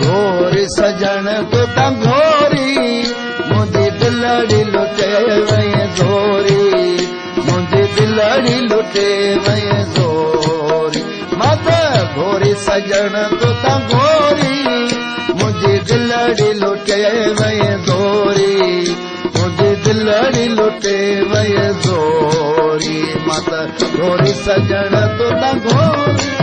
घोरी सजण तो त घोरी मुंहिंजी दिलड़ी लुटे वई ज़ोरी मुंहिंजी दिलड़ी लुटे वई ज़ोरी मां त घोरी सजण तो त घोरी मुंहिंजी दिलड़ी लुटे वई ज़ोरी मुंहिंजी दिलड़ी लुटे वई ज़ोरी मां त घोरी सजण तो त घोरी।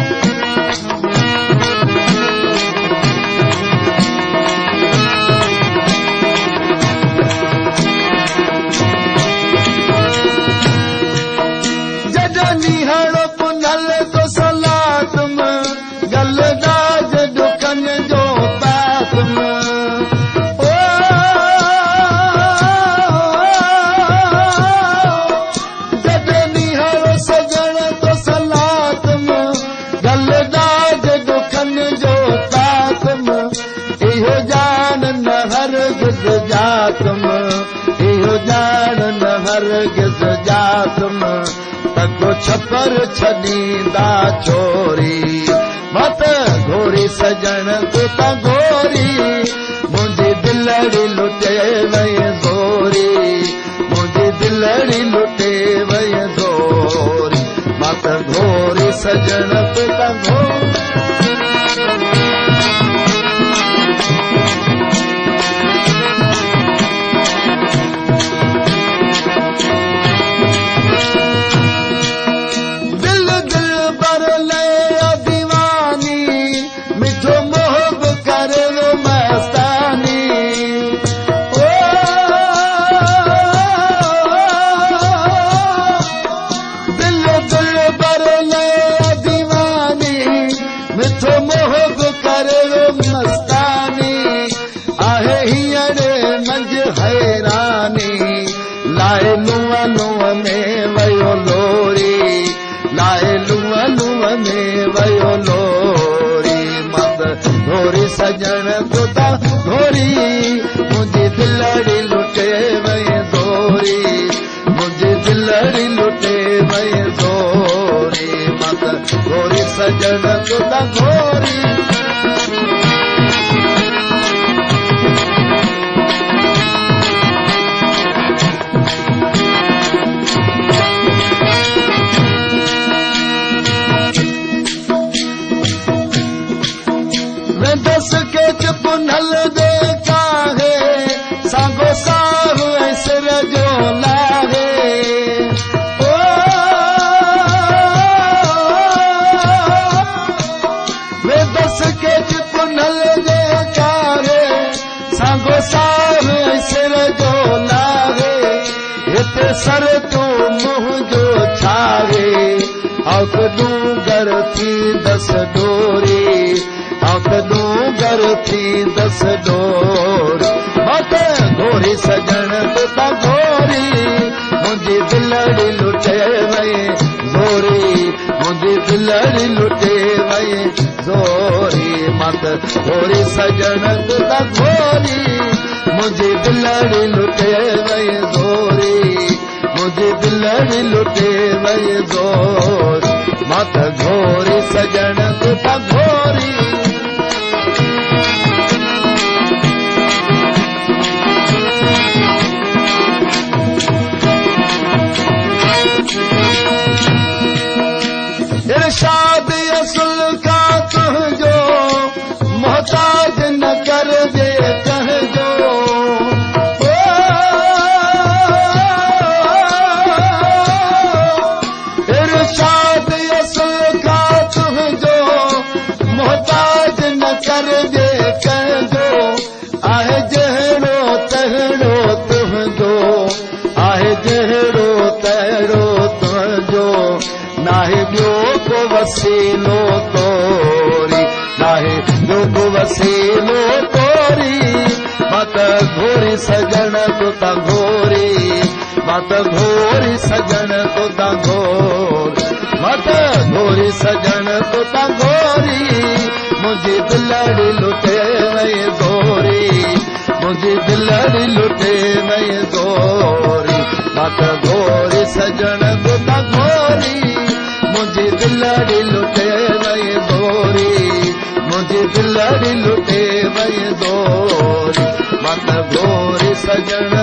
निहारो पुनल तो सलातम गल दाज दुखन जो पातम ओ जॾहिं निहारो सजण तो सलातम गल दाज दुखन जो पातम इहो जान न हरगिज़ जातम इहो जान न हरगिज़ जातम तको छपर छॾींदा छोरी मत घोरी सजण तो त घोरी मुंहिंजी दिलड़ी लुटे वई ज़ोरी मुंहिंजी दिलड़ी लुटे वई ज़ोरी मत घोरी सजण तो त घोरी। लाए लुआ लुआ में वयो लोरी लाए लुआ लुआ में वयो लोरी मत घोरी सजण तो त घोरी मुंहिंजी दिलड़ी लुटे वई ज़ोरी मुंहिंजी दिलड़ी लुटे वई ज़ोरी मत घोरी सजण तो त घोरी। दस के पुनल दे काहे सागो साहु ऐं सिर जो लाहे ओ वे दस के पुनल दे काहे सागो साहु ऐं सिर जो लाहे हिते सर तूं मुंहिंजो छाहे औक डूंगर थी दस डोरी औक डूंगर थी दस डोर मत घोरी सजण तो त घोरी मुंहिंजी दिलड़ी लुटे वई ज़ोरी मुंहिंजी दिलड़ी लुटे वई ज़ोरी मत घोरी सजण तो त घोरी मुंहिंजी दिलड़ी लुटे वई ज़ोरी मुंहिंजी दिलड़ी लुटे वई ज़ोरी मत घोरी सजण तो त घोरी। इरशाद असुल का तुंहिंजो मोहताज न कर दे कंहिंजो ओ इरशाद असुल का तुंहिंजो मोहताज न कर दे कंहिंजो आहे जहिड़ो तहिड़ो तुंहिंजो आहे जहिड़ो तहिड़ो तुंहिंजो नाहे ॿियो को वसीलो तोरी नाहे ॿियो को वसीलो तोरी मत घोरी सजण तो त घोरी मत घोरी सजण तो त घोर मत घोरी सजण तो त घोरी मुंहिंजी दिलड़ी लुटे वई ज़ोरी मुंहिंजी दिलड़ी लुटे वई ज़ोरी मत घोरी सजण तो त घोरी मुंहिंजी दिलड़ी लुटे वई ज़ोरी। منهنجي دلڙي لٽي وئي زوري، مان ته گهوري سڄڻ.